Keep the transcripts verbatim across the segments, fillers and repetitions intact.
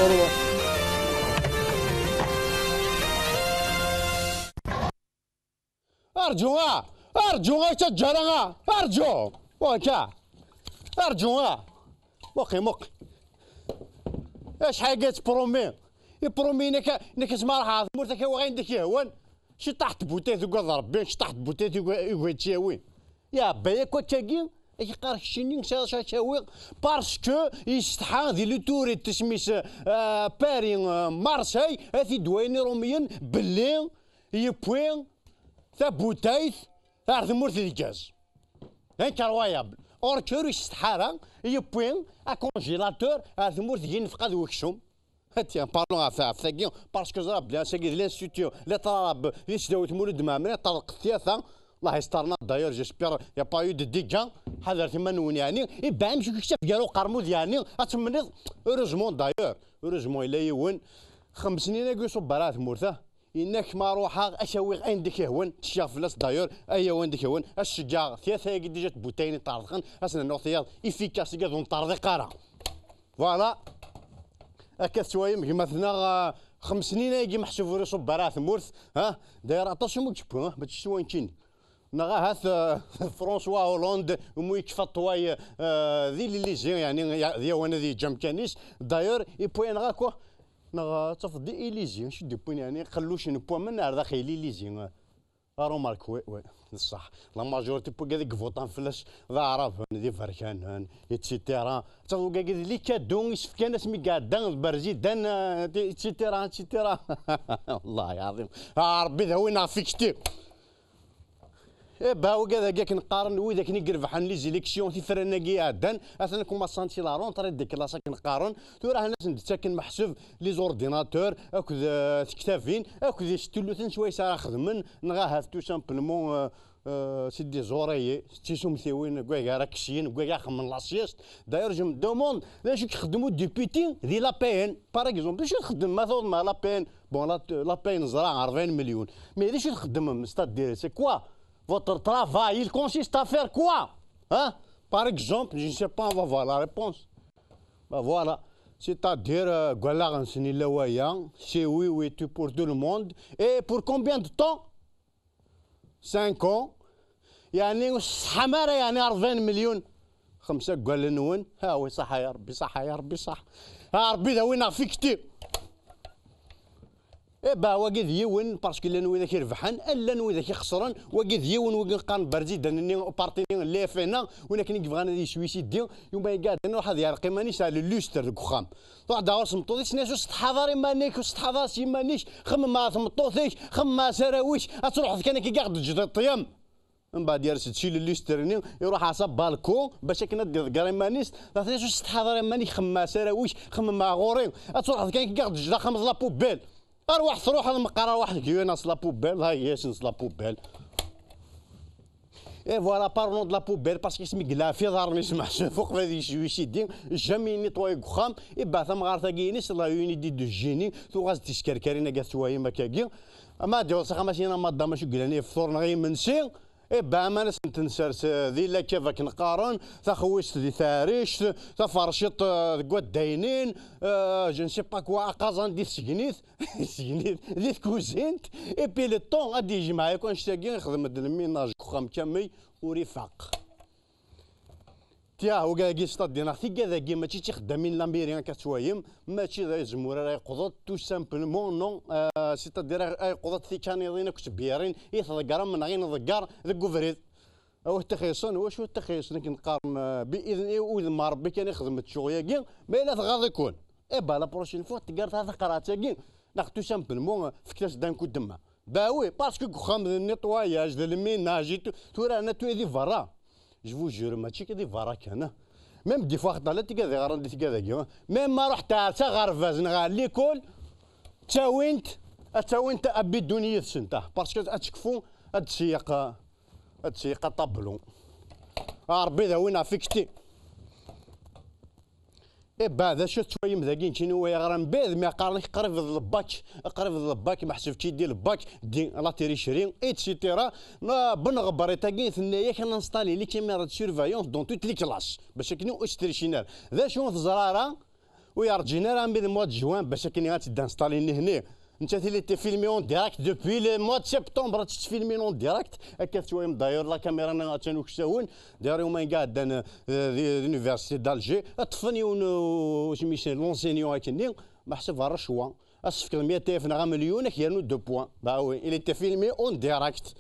Arǧu, ah! Arǧu, ay ttaǧǧara, ah! Arǧu! Waka! Arǧu, ah! Muqi, muqi. Acḥal i yettprumi? Iprumi, nekk, nekk asma ruḥeɣ ɣer tmurt, ad k-awiɣ ayen d ak-yehwan. Ciṭaḥ n tbutayt, ugadeɣ Rebbi, ciṭaḥ n tbutayt, ugadeɣ ad tt-yawi. Yeɛba yakk akkagi, ad k-iqqar keččini, sɛiɣ acu ad k-awiɣ, parce que yessetḥa di l'autorité, isem-is, euh, Paris, euh, Marseille, ad t-id-wayen Iṛumiyen, belli yewwi tabutayt ar tmurt n Lgaz. Incroyable. Or que ur yessetḥa ara, yewwi acongélateur ar tmurt n Yinefqa d Weksum. Tiens, parlons ɣef, ɣef tagi, parce que ẓriɣ belli ass-agi d l'Institut Lettres Arabes di tesdawit Mulud Mɛemmri, ṭṭerḍqet tyata. Allah yesṭerna, d'ailleurs, j'espère y a pas eu de dégâts. Ḥadret iman-nwen, yeɛni. Iba, amek i k-ikcaf gar uqermud, yeɛni? Ad temmneḍ. Heureusement, d'ailleurs, heureusement, yella yiwen. Xems snin-agi ur iṣubb ara ɣer tmurt, ah. Yenna-k ma ruḥeɣ, ad k-awiɣ ayen d ak-yehwan, ttecceɣ fell-as, d'ailleurs, ad yawi ayen d ak-yehwan, ad ceggɛeɣ tyata-agi déjà n tbutayin iṭerḍqen, ad sen-rnuɣ tiyaḍ efficace, igi ad ur neṭṭerḍiq ara. Voilà. Akka tettwayem gma-tneɣ, ah, xems snin-agi meḥsub ur iṣubb ara ɣer tmurt, ha? D'ailleurs, aṭas umi yewwi, ha? Mačči s wayen kini. Neɣ ahat, ah, François Hollande, umi yekfa ṭṭway, ah, di l'Élysée, yeɛni, ya-, d yawan ad yeǧǧ amkan-is. D'ailleurs, yewwi-aneɣ akk, neɣ, ah, tafeḍ di Élysée, acu d-yewwin, yeɛni, qelluc n waman ar daxel Élysée. Remarque, oui, oui, d ṣṣeḥ. La majorité n wigad i ivuṭan fell-as d aɛraben, d iberkanen, et cetera. Taḍuga-agi d les cadeaux i s-fkan asmi iɛedda d Berzidan, euh, et cetera, et cetera. Wallahi ɛḍim. Ah, Ṛebbi d awi-neɣ ɣef ikti. Eh bah, wigad-agi akken qqaren, wid akken i irebḥen les élections tifran-agi iɛeddan, atan kumaṣan si la rentrée des classes akken qqaren, tura ḥen-asen-d ttaken meḥsub les ordinateurs, akked, euh, tektabin, akked isettuluten s wayes ara xedmen, neɣ ahat tout simplement, euh, euh, c'est des oreillers, d tisumtiwin, deg wayeg ara ksyen, deg wayeg ara xedmen la sieste. D'ailleurs, je me demande, d acu i ixeddem udéputé di l'A P N, par exemple, d acu i txeddem ma tawḍem ɣer l'A P N? Bon, la, l'A P N neẓra ṛebɛin million, mais d acu i txeddmem, c'est-à-dire, c'est quoi votre travail? Il consiste à faire quoi? Hein? Par exemple, je ne sais pas, on va voir la réponse. Bah voilà. C'est-à-dire, euh, deg wallaɣ-nsen yella waya, c'est oui, oui, tout pour tout le monde. Et pour combien de temps? Cinq ans. Yeɛni ur tessetḥam ara, yeɛni ṛebɛin million. Xemsa deg wallen-nwen. Ah oui, ṣaḥa ya Ṛebbi, ṣaḥa ya Ṛebbi, ṣaḥa. Ah, Ṛebbi d awi-neɣ ɣef ikti. Eh bah, wagi d yiwen, parce que llan widak irebḥen, llan widak ixesren, wagi d yiwen, wagi qqaren Berzidan-nni, uparti-nni, l'F N A, win akken i yebɣan ad yeswisidi, yuma iga ɛeddan, iruḥ ad yeɛreq iman-is, ɛli luster deg uxxam. Truḥ daɣ ɣur-s tmeṭṭut-is, tenna-yas: "Ur setḥaḍ ara iman-ik, ur setḥaḍ ara s yiman-ik, xemmem ɣef tmeṭṭut-ik, xemmem ɣef arraw-ik, ad truḥeḍ kan akka i ɣ-d-teǧǧeḍ i ṭṭyam." Mbeɛd yers-d si lluster-nni, iruḥ ɣer s abalku bac akken ad d-iḍegger iman-is, dɣa tenna-yas: "Ur setḥaḍ ara iman-ik, xemmem ɣef arraw-ik, xemmem ɣer ɣur-i, ad truḥeḍ kan akka i ɣ-d-teǧǧeḍ axxam d la poubelle. Arwaḥ truḥeḍ meqqar, arwaḥ deg yiwen s la poubelle, ha yes, s la poubelle." Et voilà, parlons de la poubelle, parce que ismi yella ɣef iḍarren-is meḥsub uqbel ad yeswisidi, jamais nettoyé deg uxxam, ibɛet amɣar-tagi-ines, la unité de génie, tuɣ-as-d tiskerkarin-agi tettwayim akkagi. Ma ad d-yaweḍ s axxam, as-yini: "A madam, acu yellan, ifṭur neɣ imensi?" Ibɛa aman ad sen-ten-sers, eh, di la cave akken qqaren, taxewwist di taɛrict, taferciṭ, eh, deg waddaynin, eh, je ne sais pas quoi, aqaẓan di tsegnit, tsegnit, di tkuzint, et puis le temps ad d-yejmeɛ yakk annect-agi, ixdem-d lminaj deg uxxam kamel, ur ifaq. Tiens, wigad-agi, c'est-à-dire, tigad-agi mačči d tixeddamin n la mairie akka tettwayem, mačči d azemmur ara yeqḍeḍ, tout simplement, non, euh, c'est-à-dire, ara yeqḍeḍ tikaniḍin akked tebyirin i tḍeggrem neɣ i nḍegger deg ubrid. Awah ttixiyṣen, wacu ttixiyṣen akken qqaren, euh, bi idni udem n Ṛebbi kan i xedmet ccɣel-agi, ma yella tɣaḍ-iken. Eh ben, la prochaine fois, teggar ta taqerɛet-agi, neɣ tout simplement, euh, fket-as-d un coup de main. Bah oui, parce que deg uxxam d nettoyage, d lminaj et tout, tura nettoyer di berra. Je vous jure, mačči kan di berra kan, ah. Même des fois, xaṭer la tigad iɣran di tigad-agi, ah. Même ma ruḥ tɛersa aɣerbaz neɣ ɣer l'école, ttawint, ad ttawint abidun yid-sent, ah. Parce que ad tekfu, ad d-tseyyeq, ah, ad d-tseyyeq aṭablu. Ah, Ṛebbi d awi-neɣ ɣef ikti. Eh ben, d acu tettwayem dagi, nekkini wa yeɣran bid, mi qqaren-ak qrib d lbak, qrib d lbak, meḥsub kidi lbak, di la tricherie, et cetera. Ma ben ɣebrit-agi, tenna-yak ad ninstaller les caméras de surveillance dans toutes les classes. Bac akken ur tettricin ara. D acu ur teẓra ara? Ur yerǧin ara armi d mois de juin bac akken ad tt-id-installi nehni. Nettat il était filmé en direct depuis le mois de septembre, ad tettfilmin en direct. Akka tettwayem d'ailleurs la caméra-nneɣ attan uksawen. D'ailleurs, yuma iɛeddan, euh, di, di l'université d'Alger, ṭṭfen yiwen, euh, isem-is, l'enseignant akkenni, meḥsub ɣer ccwa. Ad s-tefkeḍ meyya alef neɣ amelyun, ad k-yernu deux points. Bah oui, il était filmé en direct.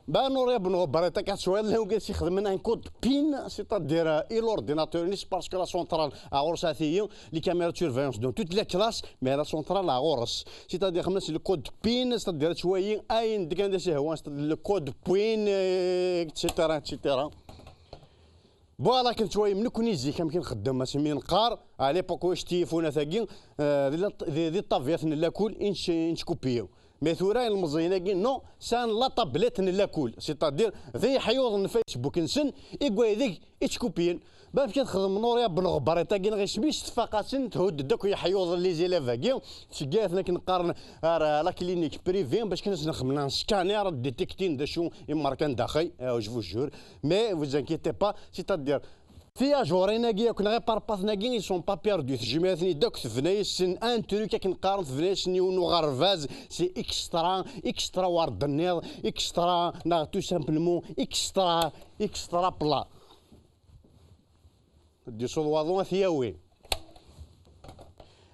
Bah non, ya ben Ɣebbar, akka tettwaliḍ llan wigad s-ixedmen un code PIN, c'est-à-dire, euh, i l'ordinateur-nni, parce que la centrale ɣur-s a-t-i, les caméras de surveillance dans toutes les classes, mais la centrale ɣur-s. C'est-à-dire, xemmen-as le code PIN, c'est-à-dire, tettwali ayen d-, kan d as-ihwan, c'est-à-dire, le code PIN, euh, et cetera, et cetera. Voilà, akken tettwalim nekkni zik amek i nxeddem, asmi neqqar, à l'époque ulac tilifunat-agi, euh, di la, di, di ṭṭabiyat n lakul i nec-, i nettkupiyi. Mais tura ilmeẓyen-agi, non, sɛan la tablette n lakul, c'est-à-dire d iḥyuḍen n Facebook-nsen i deg i ttkupiyen. Ba amek i txedmem Nuria Ben Ɣebbar iṭ-agi neɣ isem-is, tfaq-asen, thudd-d akk iḥyuḍen les élèves-agi, tceggeɛ-iten akken qqaren ar, ar la clinique privée, bac kan ad sen-xedmen un scanner, ad détectin d acu i mmarkan daxel, euh, je vous jure. Mais vous inquiétez pas, c'est-à-dire, tiyajurin-agi akk neɣ iparpaten-agi, ils sont pas perdus. Tejmeɛ-iten-id akk, tebna-yasen un truc akken qqaren, tebna-yasen yiwen n uɣerbaz, c'est extra, extra war d-tenniḍ, extra, neɣ tout simplement, extra, extra plat. Ad d-isuḍ waḍu ad t-yawi.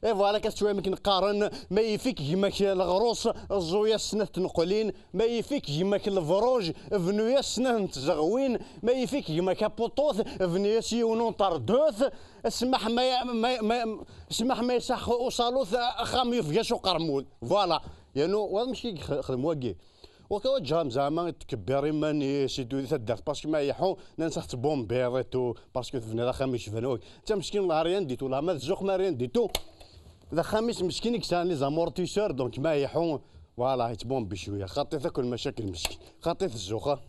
Et voilà, akka tettwayem akken qqaren, ma yif-ik gma-k leɣrus, ẓẓu-yas snat n tneqlin, ma yif-ik gma-k lebruj, bnu-yas snat n tzeɣwin, ma yif-ik gma-k apuṭut, bnu-yas yiwen n uṭerdut, smaḥ ma, ma, ma, smaḥ ma yesɛa usalut, axxam yufeg-as uqermud. Voilà. Yernu, wa mačči i yexdem wagi. Waka wa ǧǧam zeɛma i tkebbir iman-is i d-, di taddart, parce que ma iḥu, nnan-as ad tettbumbiḍ et tout, parce que tebniḍ axxam icban wagi. D tameskin la rien du tout, la ma tzux ma rien du tout. D axxam-is meskin i yesɛan les amortisseurs, donc ma iḥu, voilà, yettbumbi cwiya. Xaṭi-t akk lmacakil meskin. Xaṭi-t zzux, ah.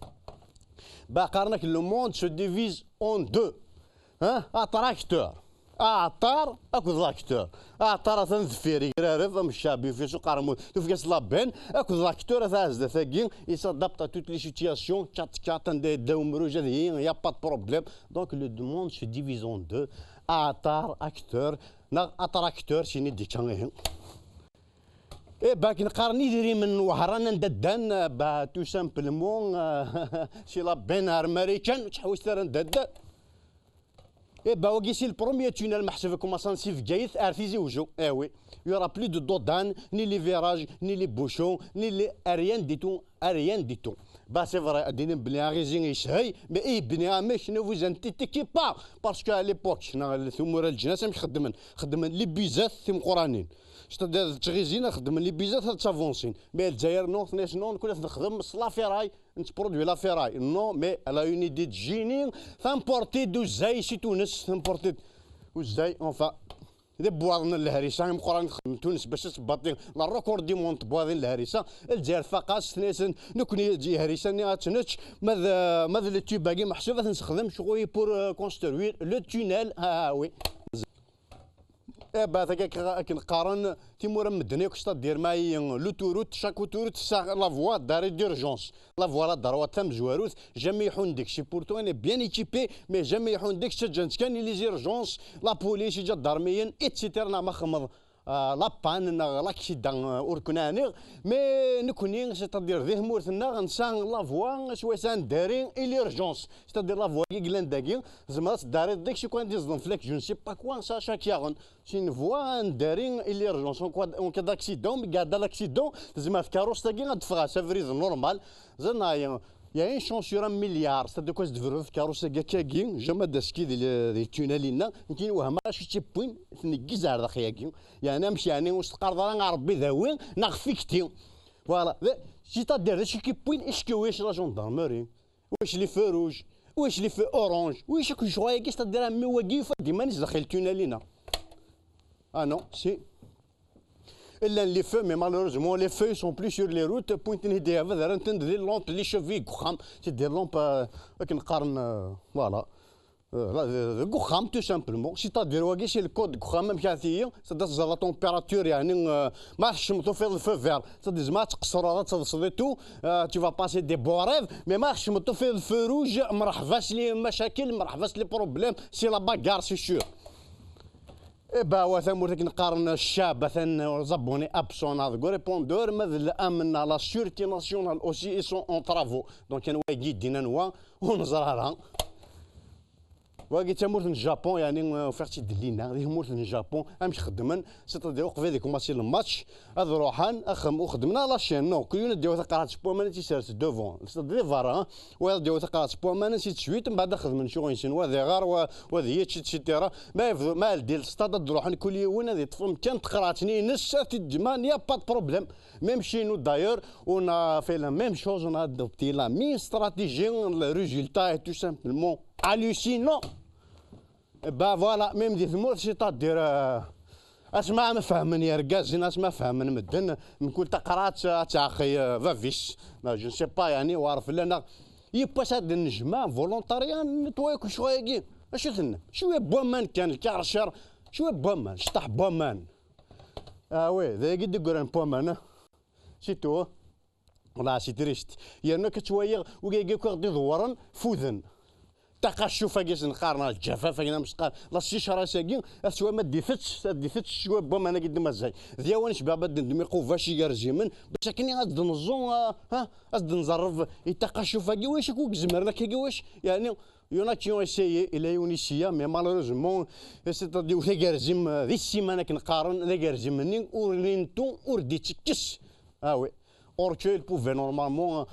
Ba qqaren-ak, le monde se divise en deux. Hein? Attracteur. Aɛeṭṭar akked l'acteur. Aɛeṭṭar atan deffir, yegrareb am ccɛeb, yufeg-as uqermud, tufeg-as la benne, akked l'acteur atan zdat-agi, il s'adapte à toutes les situations, quatre quatre, anda yedda umruj ad yi, y a pas de problème. Donc le monde se divise en deux, aɛeṭṭar, acteur, neɣ attracteur, sini d-yekka ihi. Eh, ba akken qqaren idrimen n Wehran anda ddan, eh, ba, tout simplement, eh, c'est la benne ar Marikan, ur ttḥewwiset ara anda ddan. Eh, ba, wagi c'est le premier tunnel meḥsub commençant si Bgayet ar Tizi Uzzu. Eh oui, il y aura plus de dodanes, ni les virages, ni les bouchons, ni les, rien du tout, rien du tout. Ba, c'est vrai, ad d-inim belli aɣizi yeshel, mais i yebni amek, ne vous inquiétez pas, parce que à l'époque, neɣ tumura n leǧnas amek xeddmen, xeddmen les busettes timeqqranin. C'est-à-dire, d tɣizin ad xeddmen les busettes ad ttavansin. Mais Lezzayer, non, tenna-as, non, nekkni ad nexdem s la ferraille, nettproduit la ferraille. Non, mais elle a une idée de génie, temporter-d uzzay si Tunes, temporter-d uzzay, enfin, d ibwaḍen n lehrisa imeqqranen xedmen Tunes bac ad tebbaṭi la record du monde n tebwaḍin n lehrisa. Lezzayer tfaq-as, tenna-as, nekkni ihrisa-nni ad tt-nečč, ma d, ma d le tube-agi meḥsub ad t-nessexdem ccɣel pour, euh, construire le tunnel. Ah, ah, oui. Eh, ba, taka k-, akken qqaren timura n medden akk, c'est-à-dire ma i l'autoroute, chaque autoroute tesɛa la voie d'arrêt d'urgence. La voie la droite tamezwarut, jamais iḥun deg-s. Pourtant, elle est bien équipée, mais jamais iḥun deg-s, ttaǧǧan-tt kan i les urgences, la police, iǧadarmiyen, et cetera. Neɣ ma xedmeḍ, euh, la panne, neɣ l'accident, euh, ur ken-ɛniɣ. Mais nekkni, c'est-à-dire di tmurt-nneɣ, nesɛa la voie, swayes ad neddari i l'urgence. C'est-à-dire la voie i yellan dagi, tzemreḍ ad teddariḍ deg-s, ukan ad iẓḍem fell-ak, je ne sais pas quoi, ça, chaque yaɣen. C'est une voie, un daring, il est urgent. En cas, en cas d'accident, mais garde l'accident, tzemreḍ tkeṛṛust-agi ad d-teffeɣ s abrid normal. Ẓer, il y a, il y a une chance sur un milliard. C'est-à-dire quoi, tebruḍ tkeṛṛust-agi akkagi, jamais d aski di le, di le tunnel-inna, nekkini wehmeɣ acu tt-iwwin, tneggez ar daxel-agi. Yeɛni amek, yeɛni ur s-teqqareḍ ara a Ṛebbi dawi, neɣ fikti. Voilà. C'est-à-dire, d acu i k-iwwin, est-ce que la gendarmerie? Wic les feux rouges, wic les feux orange, wic akk lecɣal-agi, c'est-à-dire, a mmi, wagi yufa-d iman-is daxel tunnel-inna. Ah non, si. Llan les feux, mais malheureusement, les feux sont plus sur les routes, wwin-ten-id i abad, rran-ten di les lampes, les cheveux deg uxxam, c'est des lampes, euh, akken qqaren, euh, voilà. Euh, la, de, deg uxxam, tout simplement. C'est-à-dire, wagi, c'est le code deg uxxam, amek ara tili, c'est-à-dire, teẓra la température, yeɛni, euh, ma tḥeccmeḍ tufiḍ le feu vert, c'est-à-dire, ma tqeṣṣreḍ, ad teḍseḍ et tout, euh, tu vas passer des bons rêves, mais ma tḥeccmeḍ tufiḍ le feu rouge, mreḥba s les machakil, mreḥba s les problèmes, c'est la bagarre, c'est sûr. Eba wa tamurt akken qqaren ccab atan les abonnés absents deg répondeur, ma d l'amn, la sûreté nationale aussi, ils sont en travaux. Donc anwa i d-yennan wa, ur neẓri ara. Wagi d tamurt n Japon, yani, ufiɣ-tt-id llinna di tmurt n Japon. Amek xeddmen? C'est-à-dire uqbel ad ikumasi le match, ad ruḥen axem u xeddmen à la chaîne. Non, kul yiwen ad d-yawi taqerɛet n waman ad tt-isers devant, c'est-à-dire di berra, wa ad d-yawi taqerɛet n waman, ainsi de suite, mbeɛd ad xedmen ccɣel-nsen, wa ad iɣer, wa, wa ad yečč, et cetera. Ma yebdu, ma yeldi le stade, ad d-ruḥen kul yiwen ad yeṭṭef amkan, taqerɛet-nni ines, ad t-id-ǧemɛen, y a pas de problème. Même chez nous d'ailleurs, on a fait la même chose, on a adopté la même stratégie, le résultat est tout simplement hallucinant. Ben voilà, même di tmurt, c'est-à-dire, euh, asma ma fehmen yergazen, asma fehmen medden, mkul taqerɛet ad taɣ, euh, bab-is. Ben, je ne sais pas, yani, war fell-aneɣ. Yiwwas ad d-nejmeɛ volontariat, nettoyer ccɣel-agi. Acu tenna? Cwiya n waman kan, lkarcer, cwiya n waman, cṭeḥ n waman. Ah oui, d ayagi d-yeggran n waman, ah. C'est tout. Wala, c'est triste. Yerna akka ttwaliɣ wigagi akk i ɣ-d-iḍewwren fuden. Taqaccuf-agi s-neqqaren, lǧafaf-agi, amesqar, la sécheresse-agi, ad tettwam ad d-itett, ad d-itett cwiya n waman-agi d-mazay. D yawan cbab ad d-nddem iqubac igerzimen, bac akken ad d-neẓẓu, ah, ah, ad d-nẓerreb i taqaccuf-agi, wac akk i izemren akka-agi, wac, yani, il y en a qui ont essayé, ila yiwen i sya, mais malheureusement, c'est-à-dire, tagerzim, di ssiman akken qqaren, d agerzim-nni ur nentu, ur d-ittekkes. Ah oui. Or que il pouvait normalement,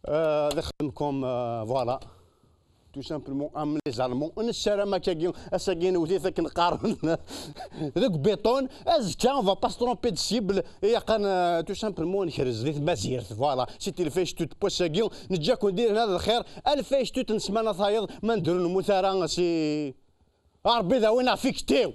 euh, ad ixdem comme, euh, voilà. Tout simplement, am les Allemands. Nessaram akkagi, ass-agi newwet-it akken qqaren deg béton. Azekka, on va pas se tromper de cible. Ilaq ad n-, euh, tout simplement nekrez di tmazirt. Voilà. C'était lfayectut n wass-agi. Neǧǧa-ken di lehna d lxir. A lfayectut n ssmana tayeḍ, ma nedru nemmut ara, si Ṛebbi d awin affecté.